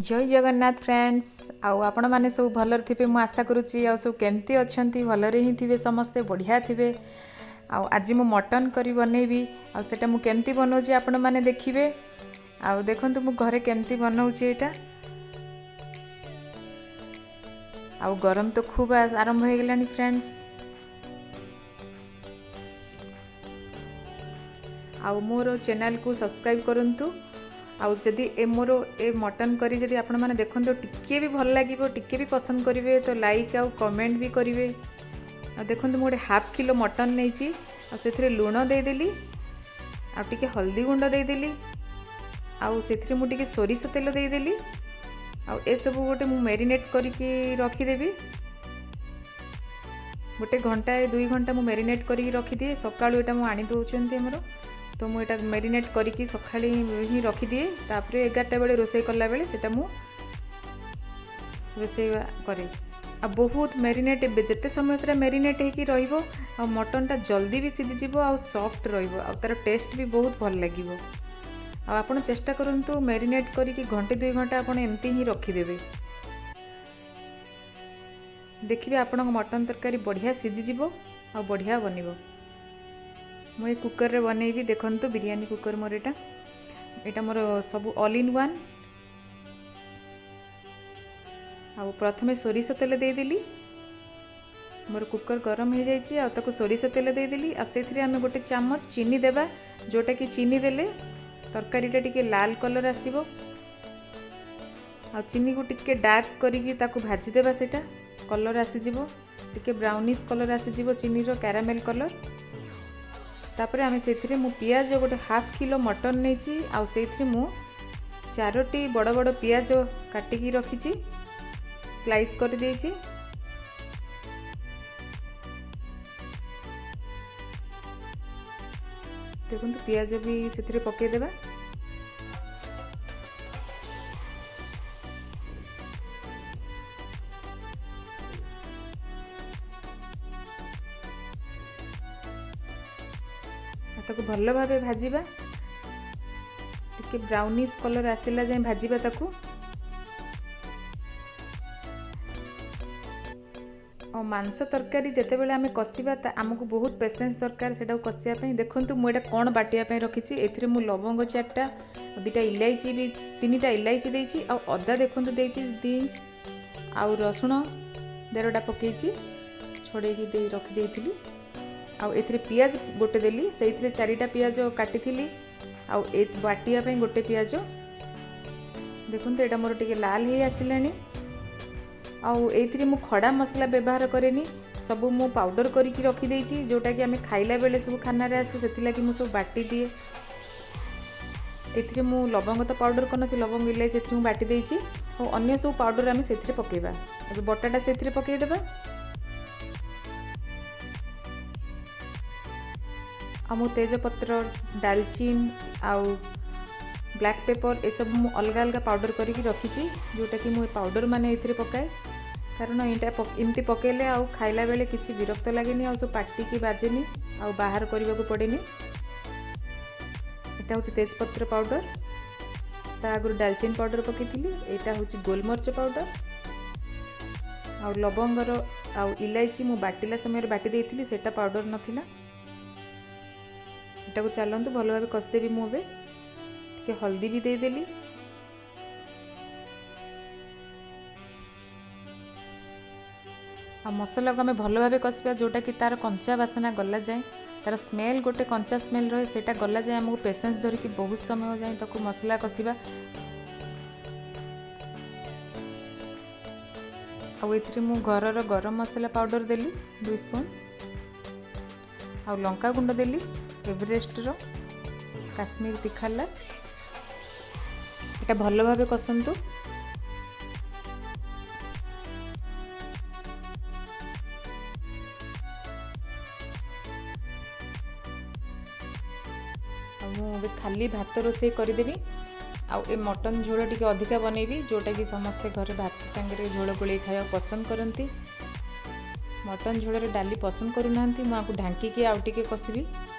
ଜୟ Jagannath friends. ଆଉ ଆପଣମାନେ ସବୁ ଭଲରେ ଥିବେ ମୁଁ ଆଶା କରୁଛି। ଆଉ ସବୁ କେମିତି ଅଛନ୍ତି? ଭଲରେ ହିଁ ଥିବେ, ସମସ୍ତେ ବଢ଼ିଆ ଥିବେ। ଆଉ ଆଜି ମୁଁ ମଟନ୍ କରି ବନେଇବି, ଆଉ ସେଇଟା ମୁଁ କେମିତି ବନାଉଛି ଆପଣମାନେ ଦେଖିବେ। ଆଉ ଦେଖନ୍ତୁ ମୁଁ ଘରେ କେମିତି ବନାଉଛି ଏଇଟା। ଆଉ ଗରମ ତ ଖୁବ୍ ଆରମ୍ଭ ହେଇଗଲାଣି ଫ୍ରେଣ୍ଡସ୍। ଆଉ ମୋର ଚ୍ୟାନେଲକୁ ସବସ୍କ୍ରାଇବ୍ କରନ୍ତୁ। ଆଉ ଯଦି ଏ ମୋର ଏ ମଟନ୍ କରି ଯଦି ଆପଣମାନେ ଦେଖନ୍ତୁ, ଟିକିଏ ବି ଭଲ ଲାଗିବ, ଟିକିଏ ବି ପସନ୍ଦ କରିବେ, ତ ଲାଇକ୍ ଆଉ କମେଣ୍ଟ ବି କରିବେ। ଆଉ ଦେଖନ୍ତୁ, ମୁଁ ଗୋଟେ ହାଫ୍ କିଲୋ ମଟନ୍ ନେଇଛି, ଆଉ ସେଥିରେ ଲୁଣ ଦେଇଦେଲି, ଆଉ ଟିକେ ହଳଦୀ ଗୁଣ୍ଡ ଦେଇଦେଲି, ଆଉ ସେଥିରେ ମୁଁ ଟିକେ ସୋରିଷ ତେଲ ଦେଇଦେଲି। ଆଉ ଏସବୁ ଗୋଟେ ମୁଁ ମ୍ୟାରିନେଟ୍ କରିକି ରଖିଦେବି ଗୋଟେ ଘଣ୍ଟା 2 ଘଣ୍ଟା ମୁଁ ମ୍ୟାରିନେଟ୍ କରିକି ରଖିଦିଏ। ସକାଳୁ ଏଇଟା ମୁଁ ଆଣି ଦେଉଛନ୍ତି ଆମର, ତ ମୁଁ ଏଇଟା ମ୍ୟାରିନେଟ୍ କରିକି ସକାଳେ ହିଁ ରଖିଦିଏ। ତାପରେ 11ଟା ବେଳେ ରୋଷେଇ କଲାବେଳେ ସେଇଟା ମୁଁ ରୋଷେଇ କରେ। ଆଉ ବହୁତ ମ୍ୟାରିନେଟ୍, ଯେତେ ସମୟ ସେଟା ମ୍ୟାରିନେଟ୍ ହେଇକି ରହିବ, ଆଉ ମଟନ୍ଟା ଜଲ୍ଦି ବି ସିଝିଯିବ, ଆଉ ସଫ୍ଟ ରହିବ, ଆଉ ତା'ର ଟେଷ୍ଟ ବି ବହୁତ ଭଲ ଲାଗିବ। ଆଉ ଆପଣ ଚେଷ୍ଟା କରନ୍ତୁ ମ୍ୟାରିନେଟ୍ କରିକି ଘଣ୍ଟେ 2 ଘଣ୍ଟା ଆପଣ ଏମିତି ହିଁ ରଖିଦେବେ, ଦେଖିବେ ଆପଣଙ୍କ ମଟନ୍ ତରକାରୀ ବଢ଼ିଆ ସିଝିଯିବ ଆଉ ବଢ଼ିଆ ବନିବ। ମୁଁ ଏ କୁକର୍ରେ ବନେଇବି। ଦେଖନ୍ତୁ, ବିରିୟାନୀ କୁକର୍ ମୋର ଏଇଟା। ଏଇଟା ମୋର ସବୁ ଅଲ୍ ଇନ୍ ୱାନ୍। ଆଉ ପ୍ରଥମେ ସୋରିଷ ତେଲ ଦେଇଦେଲି। ମୋର କୁକର୍ ଗରମ ହେଇଯାଇଛି, ଆଉ ତାକୁ ସୋରିଷ ତେଲ ଦେଇଦେଲି। ଆଉ ସେଥିରେ ଆମେ ଗୋଟେ ଚାମଚ ଚିନି ଦେବା, ଯେଉଁଟାକି ଚିନି ଦେଲେ ତରକାରୀଟା ଟିକେ ଲାଲ କଲର୍ ଆସିବ। ଆଉ ଚିନିକୁ ଟିକେ ଡାର୍କ କରିକି ତାକୁ ଭାଜିଦେବା, ସେଇଟା କଲର୍ ଆସିଯିବ, ଟିକେ ବ୍ରାଉନିସ୍ କଲର୍ ଆସିଯିବ ଚିନିର, କ୍ୟାରାମେଲ୍ କଲର୍। ତାପରେ ଆମେ ସେଥିରେ ମୁଁ ପିଆଜ, ଗୋଟେ ହାଫ୍ କିଲୋ ମଟନ୍ ନେଇଛି, ଆଉ ସେଇଥିରେ ମୁଁ 4ଟି ବଡ଼ ବଡ଼ ପିଆଜ କାଟିକି ରଖିଛି, ସ୍ଲାଇସ୍ କରିଦେଇଛି। ଦେଖନ୍ତୁ, ପିଆଜ ବି ସେଥିରେ ପକାଇଦେବା। ତାକୁ ଭଲ ଭାବେ ଭାଜିବା, ଟିକେ ବ୍ରାଉନିସ୍ କଲର୍ ଆସିଲା ଯାଏଁ ଭାଜିବା ତାକୁ। ଆଉ ମାଂସ ତରକାରୀ ଯେତେବେଳେ ଆମେ କଷିବା, ଆମକୁ ବହୁତ ପେସେନ୍ସ ଦରକାର ସେଇଟାକୁ କଷିବା ପାଇଁ। ଦେଖନ୍ତୁ, ମୁଁ ଏଇଟା କ'ଣ ବାଟିବା ପାଇଁ ରଖିଛି। ଏଥିରେ ମୁଁ ଲବଙ୍ଗ 4ଟା, 2ଟା ଇଲାଇଚି ବି, 3ଟା ଇଲାଇଚି ଦେଇଛି, ଆଉ ଅଦା ଦେଖନ୍ତୁ ଦେଇଛି 2 ଇଞ୍ଚ, ଆଉ ରସୁଣ ଦେଢ଼ଟା ପକାଇଛି, ଛଡ଼େଇକି ଦେଇ ରଖିଦେଇଥିଲି। ଆଉ ଏଥିରେ ପିଆଜ ଗୋଟେ ଦେଲି, ସେଇଥିରେ 4ଟା ପିଆଜ କାଟିଥିଲି, ଆଉ ଏ ବାଟିବା ପାଇଁ ଗୋଟେ ପିଆଜ। ଦେଖନ୍ତୁ, ଏଇଟା ମୋର ଟିକେ ଲାଲ ହେଇ ଆସିଲାଣି। ଆଉ ଏଇଥିରେ ମୁଁ ଖଡ଼ା ମସଲା ବ୍ୟବହାର କରେନି, ସବୁ ମୁଁ ପାଉଡ଼ର କରିକି ରଖିଦେଇଛି, ଯେଉଁଟାକି ଆମେ ଖାଇଲା ବେଳେ ସବୁ ଖାନାରେ ଆସେ, ସେଥିଲାଗି ମୁଁ ସବୁ ବାଟି ଦିଏ। ଏଥିରେ ମୁଁ ଲବଙ୍ଗ ତ ପାଉଡ଼ର କରିନଥିଲି, ଲବଙ୍ଗ ଇଲାଇଚି ଏଥିରେ ମୁଁ ବାଟି ଦେଇଛି, ଆଉ ଅନ୍ୟ ସବୁ ପାଉଡ଼ର ଆମେ ସେଥିରେ ପକାଇବା। ଏବେ ବଟାଟା ସେଥିରେ ପକାଇଦେବା। ଆଉ ମୁଁ ତେଜପତ୍ର, ଡାଲଚିନ୍ ଆଉ ବ୍ଲାକ୍ ପେପର୍ ଏସବୁ ମୁଁ ଅଲଗା ଅଲଗା ପାଉଡ଼ର କରିକି ରଖିଛି, ଯେଉଁଟାକି ମୁଁ ଏ ପାଉଡ଼ର ମାନେ ଏଥିରେ ପକାଏ, କାରଣ ଏଇଟା ଏମିତି ପକାଇଲେ ଆଉ ଖାଇଲା ବେଳେ କିଛି ବିରକ୍ତ ଲାଗେନି, ଆଉ ସବୁ ପାଟିକି ବାଜେନି, ଆଉ ବାହାର କରିବାକୁ ପଡ଼େନି। ଏଇଟା ହେଉଛି ତେଜପତ୍ର ପାଉଡ଼ର, ତା ଆଗରୁ ଡାଲଚିନ୍ ପାଉଡ଼ର ପକାଇଥିଲି। ଏଇଟା ହେଉଛି ଗୋଲମରିଚ ପାଉଡ଼ର, ଆଉ ଲବଙ୍ଗର ଆଉ ଇଲାଇଚି ମୁଁ ବାଟିଲା ସମୟରେ ବାଟି ଦେଇଥିଲି, ସେଇଟା ପାଉଡ଼ର ନଥିଲା। ଏଟାକୁ ଚାଲନ୍ତୁ ଭଲ ଭାବେ କଷିଦେବି ମୁଁ। ଏବେ ଟିକେ ହଳଦୀ ବି ଦେଇଦେଲି। ଆଉ ମସଲାକୁ ଆମେ ଭଲ ଭାବେ କଷିବା, ଯେଉଁଟାକି ତା'ର କଞ୍ଚା ବାସନା ଗଲା ଯାଏଁ, ତା'ର ସ୍ମେଲ୍, ଗୋଟେ କଞ୍ଚା ସ୍ମେଲ୍ ରହେ, ସେଇଟା ଗଲା ଯାଏଁ ଆମକୁ ପେସେନ୍ସ ଧରିକି ବହୁତ ସମୟ ଯାଏଁ ତାକୁ ମସଲା କଷିବା। ଆଉ ଏଥିରେ ମୁଁ ଘରର ଗରମ ମସଲା ପାଉଡ଼ର ଦେଲି 2 ସ୍ପୁନ୍, ଆଉ ଲଙ୍କା ଗୁଣ୍ଡ ଦେଲି ଏଭରେଷ୍ଟର କାଶ୍ମୀର ତିଖାଲା। ଏଟା ଭଲ ଭାବେ କଷନ୍ତୁ। ଆଉ ମୁଁ ଏବେ ଖାଲି ଭାତ ରୋଷେଇ କରିଦେବି, ଆଉ ଏ ମଟନ୍ ଝୋଳ ଟିକେ ଅଧିକା ବନେଇବି, ଯେଉଁଟାକି ସମସ୍ତେ ଘରେ ଭାତ ସାଙ୍ଗରେ ଝୋଳ ଗୋଳେଇ ଖାଇବାକୁ ପସନ୍ଦ କରନ୍ତି। ମଟନ୍ ଝୋଳରେ ଡାଲି ପସନ୍ଦ କରୁନାହାନ୍ତି। ମୁଁ ଆକୁ ଢାଙ୍କିକି ଆଉ ଟିକେ କଷିବି।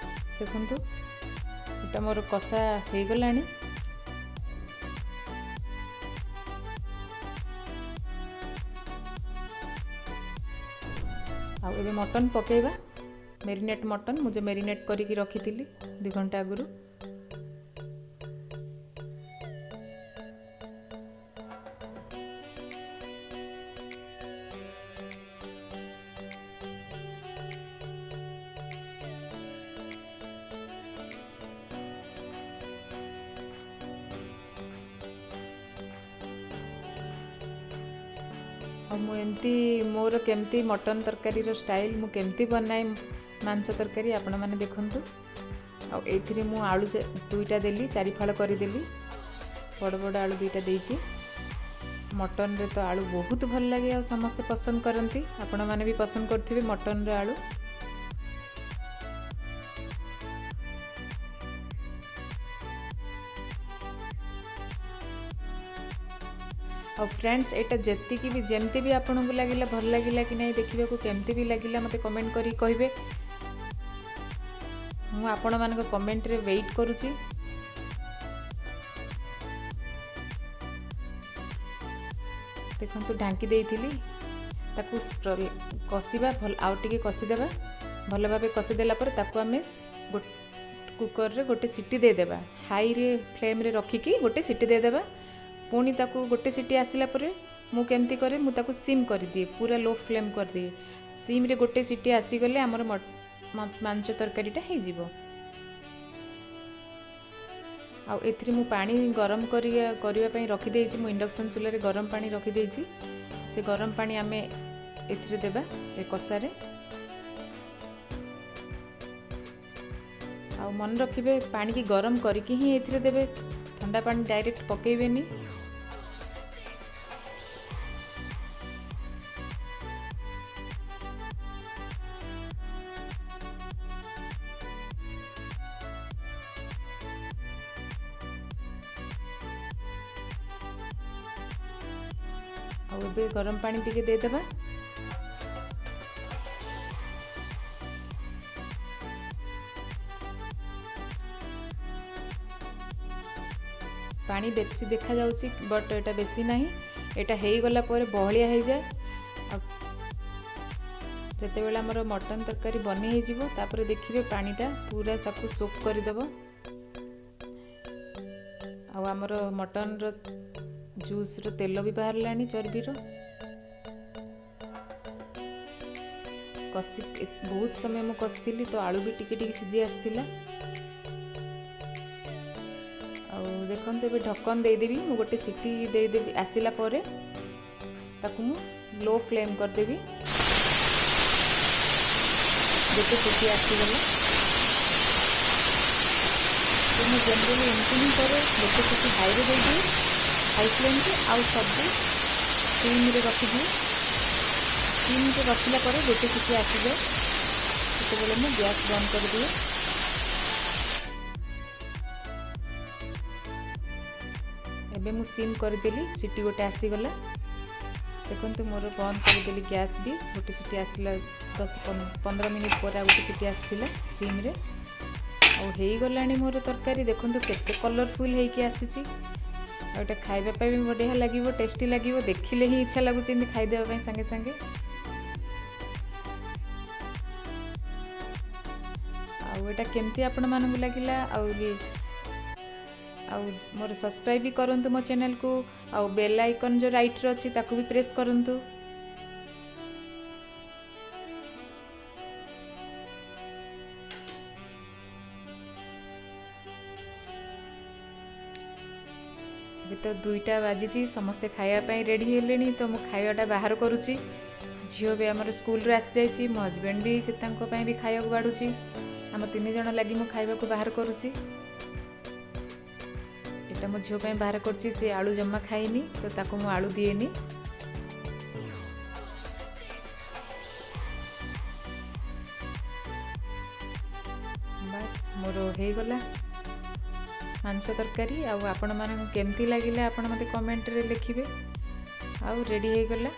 ଦେଖନ୍ତୁ, ଏଇଟା ମୋର କଷା ହେଇଗଲାଣି। ଆଉ ଏବେ ମଟନ୍ ପକାଇବା, ମେରିନେଟ୍ ମଟନ୍ ମୁଁ ଯେଉଁ ମେରିନେଟ୍ କରିକି ରଖିଥିଲି 2 ଘଣ୍ଟା ଆଗରୁ। ଆଉ ମୁଁ ଏମିତି ମୋର କେମିତି ମଟନ୍ ତରକାରୀର ଷ୍ଟାଇଲ୍, ମୁଁ କେମିତି ବନାଏ ମାଂସ ତରକାରୀ, ଆପଣମାନେ ଦେଖନ୍ତୁ। ଆଉ ଏଇଥିରେ ମୁଁ ଆଳୁ 2ଟା ଦେଲି, 4 ଫାଳ କରିଦେଲି, ବଡ଼ ବଡ଼ ଆଳୁ 2ଟା ଦେଇଛି। ମଟନ୍ରେ ତ ଆଳୁ ବହୁତ ଭଲ ଲାଗେ ଆଉ ସମସ୍ତେ ପସନ୍ଦ କରନ୍ତି, ଆପଣମାନେ ବି ପସନ୍ଦ କରୁଥିବେ ମଟନ୍ର ଆଳୁ। ଆଉ ଫ୍ରେଣ୍ଡସ୍, ଏଇଟା ଯେତିକି ବି ଯେମିତି ବି ଆପଣଙ୍କୁ ଲାଗିଲା, ଭଲ ଲାଗିଲା କି ନାହିଁ, ଦେଖିବାକୁ କେମିତି ବି ଲାଗିଲା ମୋତେ କମେଣ୍ଟ କରିକି କହିବେ। ମୁଁ ଆପଣମାନଙ୍କ କମେଣ୍ଟରେ ୱେଟ୍ କରୁଛି। ଦେଖନ୍ତୁ ଢାଙ୍କି ଦେଇଥିଲି, ତାକୁ କଷିବା ଭଲ, ଆଉ ଟିକେ କଷିଦେବା ଭଲ ଭାବେ। କଷିଦେଲା ପରେ ତାକୁ ଆମେ କୁକରରେ ଗୋଟେ ସିଟି ଦେଇଦେବା, ହାଇରେ ଫ୍ଲେମ୍ରେ ରଖିକି ଗୋଟେ ସିଟି ଦେଇଦେବା। ପୁଣି ତାକୁ ଗୋଟେ ସିଟି ଆସିଲା ପରେ ମୁଁ କେମିତି କରେ, ମୁଁ ତାକୁ ସିମ୍ କରିଦିଏ, ପୁରା ଲୋ ଫ୍ଲେମ୍ କରିଦିଏ। ସିମ୍ରେ ଗୋଟେ ସିଟି ଆସିଗଲେ ଆମର ମାଂସ ତରକାରୀଟା ହେଇଯିବ। ଆଉ ଏଥିରେ ମୁଁ ପାଣି ଗରମ କରିବା ପାଇଁ ରଖିଦେଇଛି, ମୁଁ ଇଣ୍ଡକ୍ସନ୍ ଚୁଲାରେ ଗରମ ପାଣି ରଖିଦେଇଛି। ସେ ଗରମ ପାଣି ଆମେ ଏଥିରେ ଦେବା ଏ କଷାରେ। ଆଉ ମନେ ରଖିବେ ପାଣିକି ଗରମ କରିକି ହିଁ ଏଥିରେ ଦେବେ, ଥଣ୍ଡା ପାଣି ଡାଇରେକ୍ଟ ପକାଇବେନି। ଆଉ ଏବେ ଗରମ ପାଣି ଟିକେ ଦେଇଦେବା। ପାଣି ବେଶୀ ଦେଖାଯାଉଛି, ବଟ୍ ଏଇଟା ବେଶୀ ନାହିଁ। ଏଇଟା ହେଇଗଲା ପରେ ବହଳିଆ ହେଇଯାଏ। ଆଉ ଯେତେବେଳେ ଆମର ମଟନ୍ ତରକାରୀ ବନି ହେଇଯିବ, ତାପରେ ଦେଖିବେ ପାଣିଟା ପୁରା ତାକୁ ସୋକ୍ କରିଦେବ। ଆଉ ଆମର ମଟନ୍ର ଜୁସ୍ର ତେଲ ବି ବାହାରିଲାଣି, ଚର୍ବିର। କଷି ବହୁତ ସମୟ ମୁଁ କଷିଥିଲି, ତ ଆଳୁ ବି ଟିକେ ଟିକେ ସିଝି ଆସିଥିଲା। ଆଉ ଦେଖନ୍ତୁ ଏବେ ଢକ୍କନ ଦେଇଦେବି ମୁଁ, ଗୋଟେ ସିଟି ଦେଇଦେବି। ଆସିଲା ପରେ ତାକୁ ମୁଁ ଲୋ ଫ୍ଲେମ୍ କରିଦେବି। ଗୋଟେ ସିଟି ଆସିଗଲା ତ ମୁଁ ଜେନେରାଲି ଏମିତି ହିଁ କରେ, ଗୋଟେ ସିଟି ହାଇରେ ଦେଇଦିଏ, ହାଇ ଫ୍ଲେମ୍ରେ, ଆଉ ସବୁ ସିମ୍ରେ ରଖିଦିଏ। ସିମ୍ରେ ରଖିଲା ପରେ ଗୋଟେ ସିଟି ଆସିଯାଏ, ସେତେବେଳେ ମୁଁ ଗ୍ୟାସ୍ ବନ୍ଦ କରିଦିଏ। ଏବେ ମୁଁ ସିମ୍ କରିଦେଲି, ସିଟି ଗୋଟେ ଆସିଗଲା। ଦେଖନ୍ତୁ ମୋର ବନ୍ଦ କରିଦେଲି ଗ୍ୟାସ୍ ବି, ଗୋଟେ ସିଟି ଆସିଲା। 10-15 ମିନିଟ୍ ପରେ ଆଉ ଗୋଟେ ସିଟି ଆସିଥିଲା ସିମ୍ରେ। ଆଉ ହେଇଗଲାଣି ମୋର ତରକାରୀ। ଦେଖନ୍ତୁ କେତେ କଲରଫୁଲ୍ ହେଇକି ଆସିଛି। ଆଉ ଏଇଟା ଖାଇବା ପାଇଁ ବି ବଢ଼ିଆ ଲାଗିବ, ଟେଷ୍ଟି ଲାଗିବ, ଦେଖିଲେ ହିଁ ଇଚ୍ଛା ଲାଗୁଛି ଏମିତି ଖାଇଦେବା ପାଇଁ ସାଙ୍ଗେ ସାଙ୍ଗେ। ଆଉ ଏଇଟା କେମିତି ଆପଣମାନଙ୍କୁ ଲାଗିଲା, ଆଉ ଆଉ ମୋର ସବସ୍କ୍ରାଇବ୍ ବି କରନ୍ତୁ ମୋ ଚ୍ୟାନେଲକୁ, ଆଉ ବେଲ୍ ଆଇକନ୍ ଯେଉଁ ରାଇଟ୍ରେ ଅଛି ତାକୁ ବି ପ୍ରେସ୍ କରନ୍ତୁ। ଏବେ ତ 2ଟା ବାଜିଛି, ସମସ୍ତେ ଖାଇବା ପାଇଁ ରେଡ଼ି ହେଲେଣି, ତ ମୁଁ ଖାଇବାଟା ବାହାର କରୁଛି। ଝିଅ ବି ଆମର ସ୍କୁଲରୁ ଆସିଯାଇଛି, ମୋ ହଜବେଣ୍ଡ ବି ତାଙ୍କ ପାଇଁ ବି ଖାଇବାକୁ ବାଢ଼ୁଛି। ଆମ 3 ଜଣ ଲାଗି ମୁଁ ଖାଇବାକୁ ବାହାର କରୁଛି। ଏଇଟା ମୋ ଝିଅ ପାଇଁ ବାହାର କରୁଛି, ସେ ଆଳୁ ଜମା ଖାଇନି, ତ ତାକୁ ମୁଁ ଆଳୁ ଦିଏନି। ବାସ୍ ମୋର ହେଇଗଲା ମାଂସ ତରକାରୀ। ଆଉ ଆପଣମାନଙ୍କୁ କେମିତି ଲାଗିଲା ଆପଣ ମୋତେ କମେଣ୍ଟରେ ଲେଖିବେ। ଆଉ ରେଡ଼ି ହେଇଗଲା।